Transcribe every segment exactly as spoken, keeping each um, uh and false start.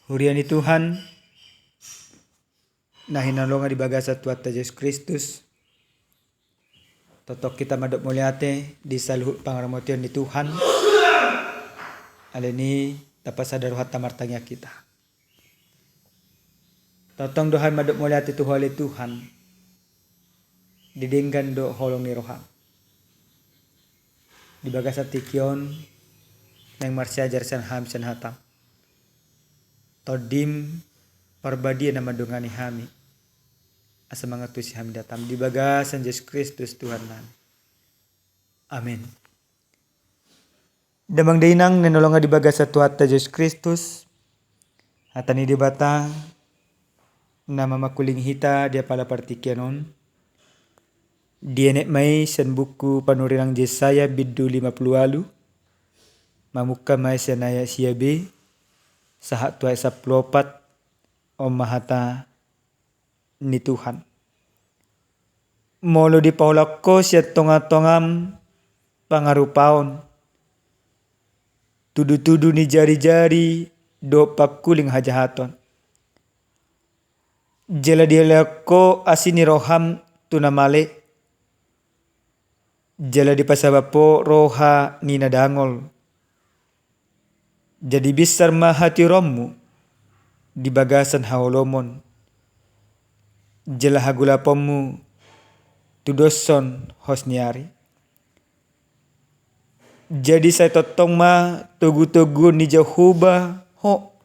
Huria ni Tuhan, na hinaholongan di bagasan Tuhanta Jesus Kristus, tongtong hita mandok mauliate di saluhut pangaramotion ni Tuhan. Alani i tapasada rohanta martangiang hita. Tongtong do hami mandok mauliate tu Ho ale Tuhan, di denggan dohot holong ni roham. Di bagasan tingki on naeng marsiajar sian hami sian hatam. Tondim Parbadia na mandongani hami, asa mangantusi hami datam di bagasan Jesus Kristus Tuhan nami. Amen. Damang dainang na hinaholongan di bagasan Tuhanta Jesus Kristus, hata ni Debata na mamangkulingi hita di apala partingkian on, dienet ma i sian buku panurirang Jesaya bindu lima pulu ualu, mamungka ma i sian ayat sia be sahat tu ayat sampulu opat. On ma hata ni Tuhan. Molo dipaulak Ho sian tongatongam pangarupaon, tudutudu ni jarijari dohot pangkuling hajahaton, jala dialehon Ho asi ni roham tu na male, jala dipasabap Ho roha ni na dangol. Jadi binsar ma hatiuronmu di bagasan haholomon, jala hagolaponmu tudoshon hos ni ari. Jadi sai tongtong ma togutoguon ni Jahowa ho,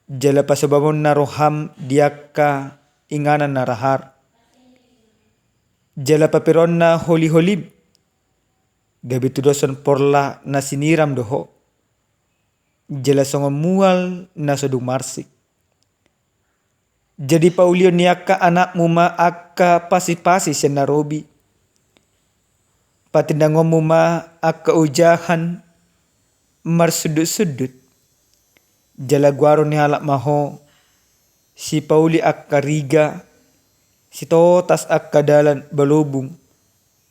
jala pasobamonna roham di angka inganan na rahar. Jala papereonna holiholim, gabe tudoshon porlak na siniram do ho, jala songon mual na so dung marsik. Jadi paulion ni angka anakmu ma angka pasipasi sian na robi. Patindangkonmu ma angka ojahan marsundutsundut. Jala goaron ni halak ma ho sipauli angka riga, sitotas angka dalan balobung,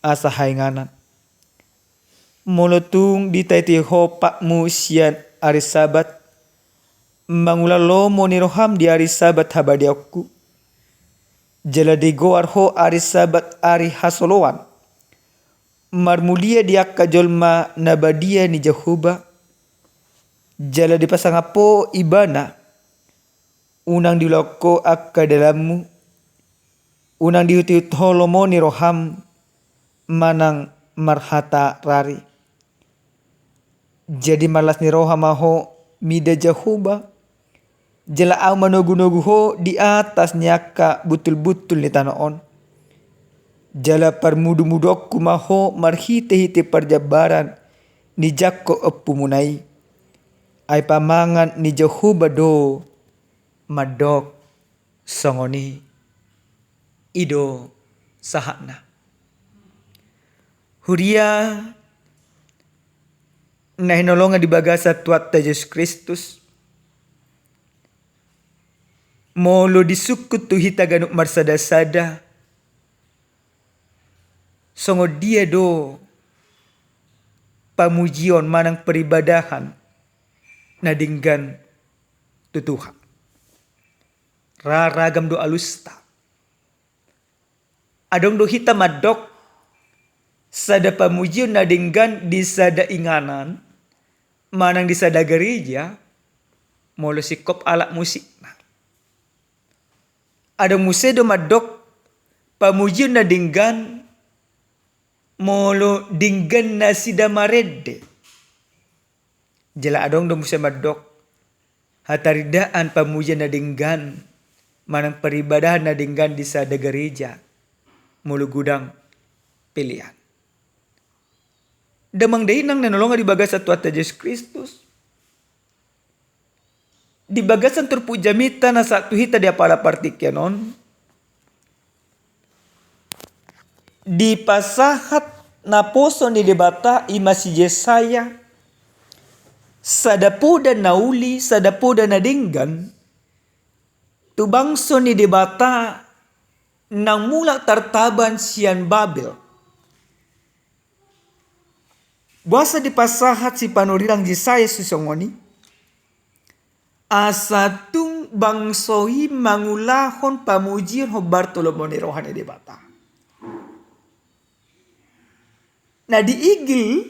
asa hainganan. Molo tung ditaiti ho patmu sian ari Sabat, mangulang lomo ni roham di ari Sabat habadiaonku, jala digoar ho ari Sabat ari hasoloan, marmulia di angka jolma na badia ni Jahowa, jala dipasangap ho ibana, unang diulahon ho angka dalanmu, unang diihutihut ho lomo ni roham manang marhata rari. Jadi marlas ni roha ma ho mida Jahowa, jala ahu manogunogu ho di atas ni angka buntulbuntul ni tano on. Jala parmudumuduonku ma ho marhitehite parjambaran ni Jakob ompumuna i. Ai pamangan ni Jahowa do mandok songon i. I do sahatna. Huria na hinaholongan di bagasan Tuhanta Jesus Kristus, molo disungkun tu hita ganup marsadasada, songon dia do pamujion manang peribadahan na denggan tu Tuhan? Ra ragam do alusta. Adong do hita mandok sada pamujion na denggan di sada inganan manang di sada gareja, molo singkop alat musikna. Adong muse do mandok pamujion na denggan molo denggan nasida marende. Jala adong do muse mandok hatarindaan pamujion na denggan manang paribadahan na denggan di sada gareja, molo godang pelean. Damang dainang na hinaholongan di bagasan Tuhanta Jesus Kristus, di bagasan turpuk jamita na sahat tu hita di apala partingkian on, dipasahat naposo ni Debata i ma si Jesaya sada poda na uli, sada poda na denggan tu bangso ni Debata naung mulak tartaban sian Babel. Boasa dipasahat si panurirang Jesaya sisongon i? Asa tung bangso i mangulahon pamujion hombar tu lomo ni roha ni Debata. Na diigil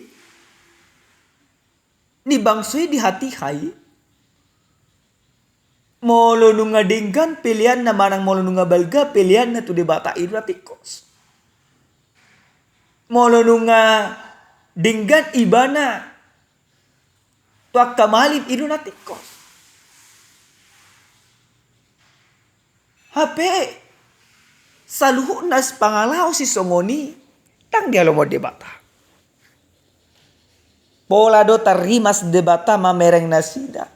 ni bangso i di hatiha i, molo nunga denggan peleanna manang molo nunga balga peleanna tu Debata, i do na tingkos. Molo nunga denggan ibana tu angka malim, i do na tingkos. Hape saluhutna pangalaho sisongon i ndang dihalomohon Debata. Pola do tarrimas Debata mamereng nasida.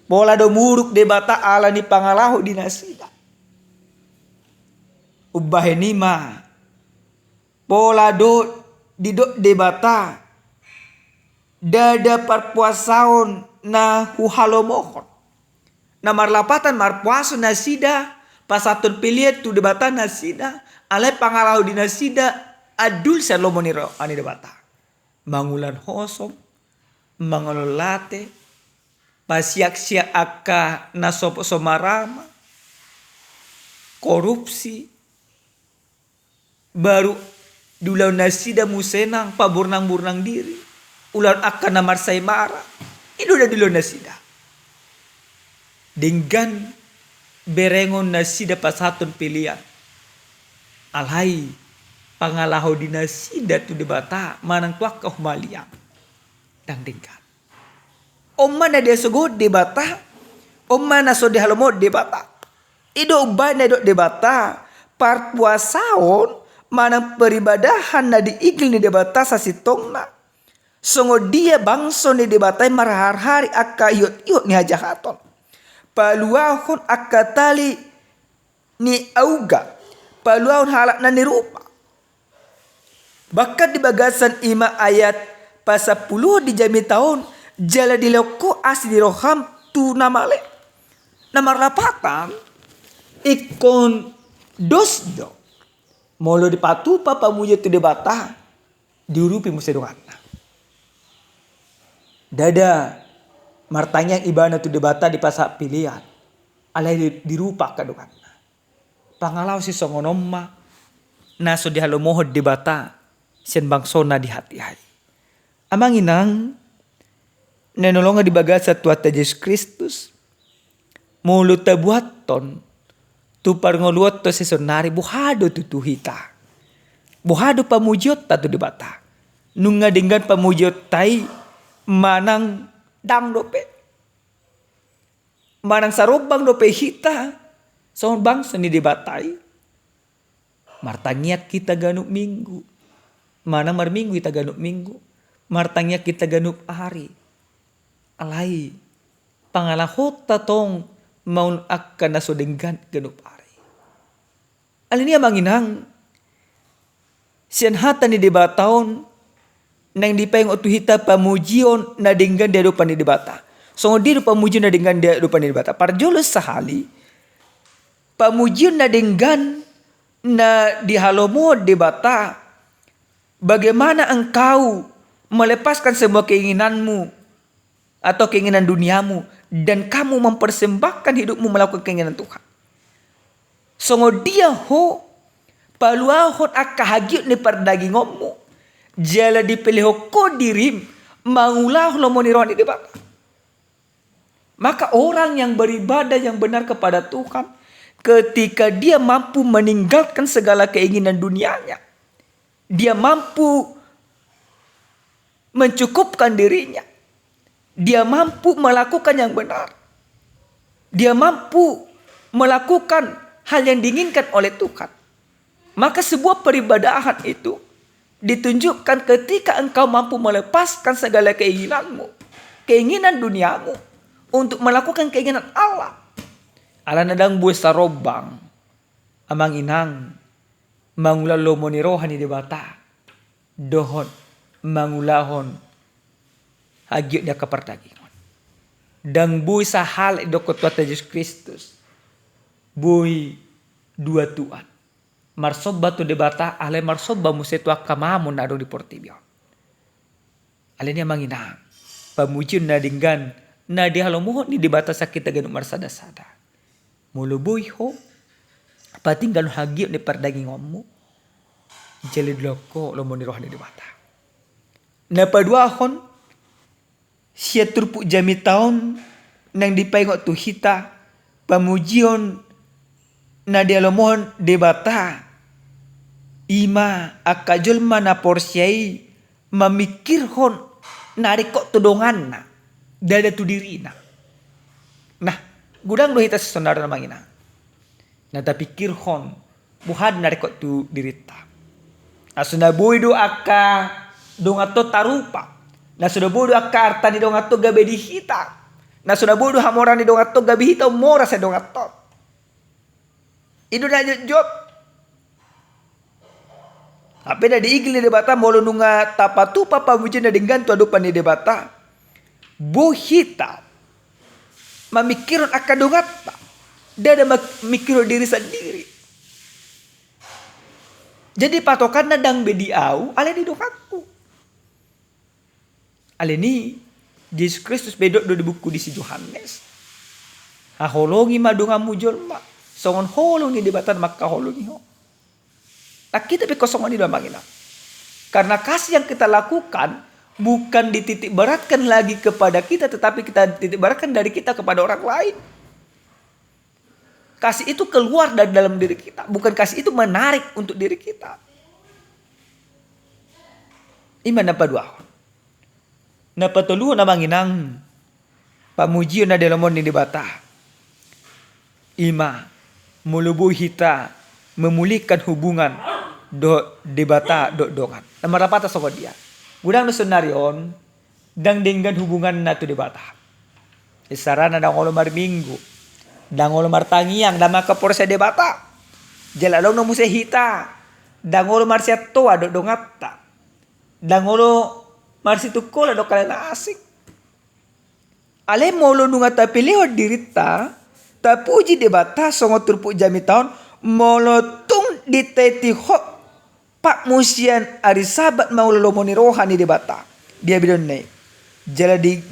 Pola do muruk Debata ala ni pangalaho di nasida. Umbahen i ma, pola do didok Debata, ndada parpuasaon na huhalomohon. Na marlapatan marpuaso nasida, pasahathon pelean tu Debata nasida, alai pangalaho di nasida andul sian lomo ni roha ni Debata. Mangulahon hosom, mangulahon late, pasiaksiak angka na so, so marama, korupsi, baru diulahon nasida muse nang paburnang-burnang diri, ulaon angka na marsaemara, i do na diulahon nasida. Denggan berengon nasida pasahathon pelean. Alai pangalaho di nasida tu Debata manang tu angka humaliang, ndang denggan. On ma na dihasogohon Debata, on ma na so dihalomohon Debata. I do umbahen na didok Debata, parpuasaon manang peribadahan na diigil ni Debata sasintongna. Songon dia bangso ni Debata i marharhari angka ihot-ihot ni hajahaton. Paluahon angka tali ni auga, paluahon halak na nirupa. Bahkan di bagasan i ma ayat pasampulu di jamita on, jala dilehon ho asi ni roham tu na male. Na marlapatan, ingkon dos do. Molo dipatupa pamujion tu Debata, diurupi muse donganna. Ndada martangiang ibana tu Debata dipasahat pelean, alai di, dirupa angka donganna. Pangalaho sisongon on ma na so dihalomohon Debata sian bangsona di hatiha i. Amang inang na hinaholongan di bagasan Tuhanta Jesus Kristus, molo tabuathon tu parngoluonta sisonari, boha do tutu hita? Boha do pamujionta tu Debata? Nunga denggan pamujionta i manang ndang dope? Manang sarombang dope hita songon bangso ni Debata i? Martangiang hita ganup minggu, manang marminggu hita ganup minggu, martangiang hita ganup ari. Alai pangalahonta tong mangulahon angka na so denggan ganup ari. Alani i amang inang, sian hata ni Debata on naeng dipaingot tu hita pamujion na denggan di adopan ni Debata. Songon dia do pamujion na denggan di adopan ni Debata? Parjolo sahali, pamujion na denggan na dihalomohon Debata, bagaimana engkau melepaskan semua keinginanmu atau keinginan duniamu, dan kamu mempersembahkan hidupmu melakukan keinginan Tuhan. Songon dia ho paluahon angka hagiot ni pardagingonmu, jala dipelehon ho dirim mangulahon lomo ni roha ni Debata. Maka orang yang beribadah yang benar kepada Tuhan, ketika dia mampu meninggalkan segala keinginan dunianya, dia mampu mencukupkan dirinya, dia mampu melakukan yang benar, dia mampu melakukan hal yang diinginkan oleh Tuhan. Maka sebuah peribadahan itu ditunjukkan ketika engkau mampu melepaskan segala keinginanmu, keinginan duniamu, untuk melakukan keinginan Allah. Alana ndang boi sarombang, amang inang, mangulahon lomo ni roha ni Debata dohot mangulahon hagiot ni angka pardagingon. Ndang boi sahalak, didok Tuhanta Jesus Kristus, boi dua tuan. Marsomba tu Debata, alai marsomba muse tu angka mamon na adong di portibi on. Alani i amang inang, pamujion na denggan na dihalomohon ni Debata sian hita ganup marsada-sada. Molo boi ho patinggalhon hagiot ni pardagingonmu, jala dilehon ho lomo ni roha ni Debata. Na paduahon, sian turpuk jamita on naeng dipaingot tu hita pamujion na dihalomohon Debata, i ma angka jolma na porsea i mamingkirhon na ringkot tu donganna, ndada tu dirina. Nah, godang do hita sonari on amang inang na tapingkirhon boha do na ringkot tu dirinta. Na so na boi do angka dongan on tarupa. Na so na boi do angka arta ni dongan on gabe di hita. Na so na boi do hamora ni dongan on gabe hita mora sian dongan on. I do na jotjot. Hape na diigil ni Debata, molo nunga tapatupa pamujion na denggan tu adopan ni Debata, boi hita mamingkirhon angka donganta, ndada mamingkirhon diri sandiri. Jadi patokanna ndang be di ahu, alai di donganku. Alani i Jesus Kristus pe didok do di buku ni si Johannes, haholongi ma donganmu jolma songon holong ni Debata na mangkaholongi ho. Nah, hita pe ingkon songon i do amang inang. Karena kasih yang kita lakukan bukan dititik beratkan lagi kepada kita, tetapi kita titik beratkan dari kita kepada orang lain. Kasih itu keluar dari dalam diri kita, bukan kasih itu menarik untuk diri kita. I ma na paduahon. Na patoluhon amang inang, pamujion na dihalomohon ni Debata, i ma molo boi hita memulihkan hubungan dohot Debata dohot dongan. Na marlapatan songon dia? Godang do sonari on ndang denggan hubunganna tu Debata. Isarana ndang olo marminggu, ndang olo martangiang, ndang mangkaporseai Debata. Jala adong do muse hita ndang olo marsiantoa dohot donganta, ndang olo marsitungkolan dohot halak na asing. Alai molo nunga tapelehon dirinta, tapuji Debata songon turpuk jamita on, molo tung ditaiti ho patmu sian ari Sabat mangolu lomo ni roha ni Debata. Dia bidonna i. Jala di,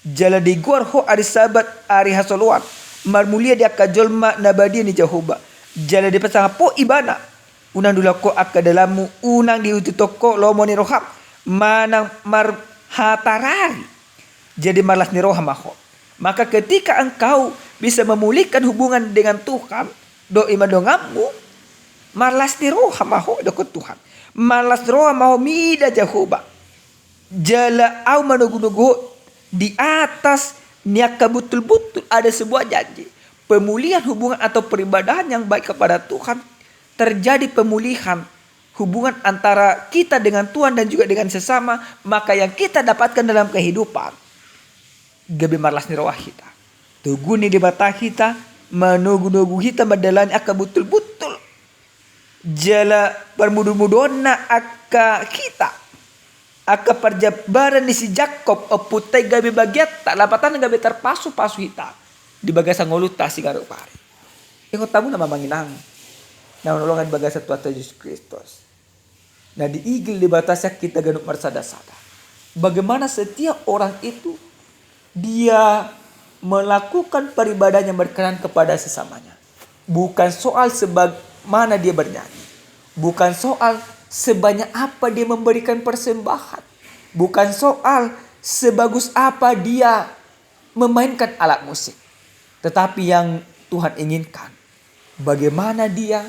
jala digoar ho ari Sabat ari hasoloan, marmulia di angka jolma na badia ni Jahowa. Jala dipasangap ho ibana. Unang diulahon ho angka dalanmu, unang diututhon ho lomo ni roham manang marhatarari. Jadi marlas ni roha ma ho. Maka ketika engkau bisa memulihkan hubungan dengan Tuhan dohot ima donganmu, marlas ni roha ma ho, didok Tuhan. Marlas ni roha ma ho mida Jahowa. Jala ahu manogunogu ho di atas ni angka buntulbuntul, ada sebuah janji. Pemulihan hubungan atau peribadahan yang baik kepada Tuhan, terjadi pemulihan hubungan antara kita dengan Tuhan dan juga dengan sesama, maka yang kita dapatkan dalam kehidupan, gabe marlas ni roha hita. Togu ni Debata hita, manogunogu hita mandalani angka buntulbuntul. Jala parmudormudoronna angka hita, angka parjambaran ni si Jakkob, ompunta i gabe bagianta, lapatanna gabe tarpasupasu hita di bagasan ngolunta siganup ari. Ingot hamu ma amang inang na hinaholongan di bagasan Tuhanta Jesus Kristus, na diigil Debata sian hita ganup marsadasada. Bagaimana setiap orang itu dia melakukan peribadahnya berkenan kepada sesamanya. Bukan soal sebagaimana dia bernyanyi, bukan soal sebanyak apa dia memberikan persembahan, bukan soal sebagus apa dia memainkan alat musik, tetapi yang Tuhan inginkan, bagaimana dia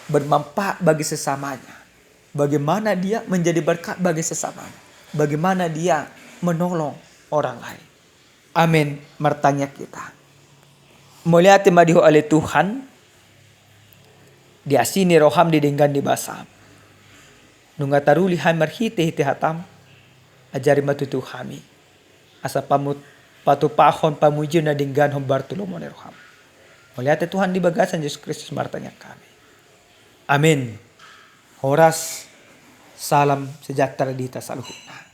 bermanfaat bagi sesamanya, bagaimana dia menjadi berkat bagi sesamanya, bagaimana dia menolong orang lain. Amin. Martangiang hita. Mauliate ma di Ho ale Tuhan, di asi ni roham, di denggan ni basam. Nunga taruli hami marhitehite hatam, ajari ma tutu hami asa pamu-, patupahon pamujion na denggan hombar tu lomo ni roham. Mauliate Tuhan, di bagasan Jesus Kristus martangiang hami. Amin. Horas, salam sejahtera di hita saluhutna.